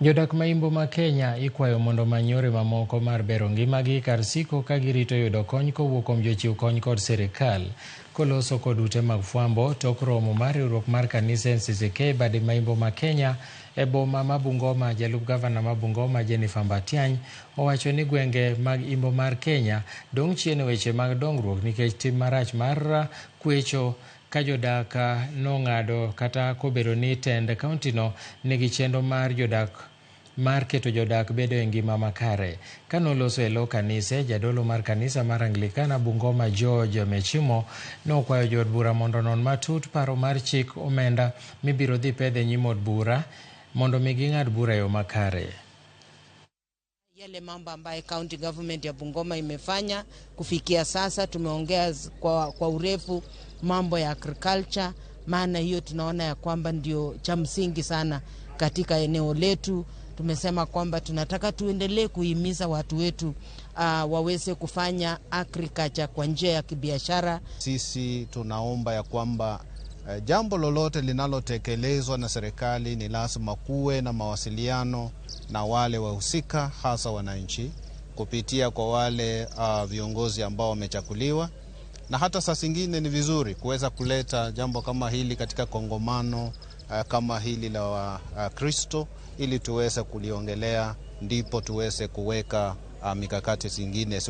Jodak ma Imbo ma Kenya ikwayo mondo omany yore mamoko mar bero ngimagi kar siko ka girito yudo kony kowuok kuom jochiw kony kod sirikal. Koloso kod ute mag fwambo tok romo mar riwruok mar kanise NCCK bade ma Imbo ma Kenya e boma ma Bungoma, jalup gavana ma Bungoma Jennifer Mbatiany owacho ni gwenge mag Imbo mar Kenya dong' chien e weche mag dongruok nikech tim marach mar kwecho ka jodak nong'ado kata kobedo ni tend kauntino nigi chenro mar jodak mar keto jodak bedo e ngima makare. Kanoloso e lo kanise, jadolo mar kanisa mar Anglikana Bungoma George Mechimo nokwayo jood bura mondo onon matut paro mar chik omenda mibiro dhi pedh e nyim od bura mondo mi ging'ad bura e yo makare. Yale mambo ambayo county government ya Bungoma imefanya kufikia sasa, tumeongea kwa urefu mambo ya agriculture, maana hiyo tunaona ya kwamba ndio cha msingi sana katika eneo letu. Tumesema kwamba tunataka tuendelee kuhimiza watu wetu waweze kufanya agriculture kwa njia ya kibiashara. Sisi tunaomba ya kwamba jambo lolote linalotekelezwa na serikali ni lazima kuwe na mawasiliano na wale wahusika, hasa wananchi, kupitia kwa wale viongozi ambao wamechaguliwa, na hata saa zingine ni vizuri kuweza kuleta jambo kama hili katika kongamano kama hili la Wakristo ili tuweze kuliongelea, ndipo tuweze kuweka mikakati zingine.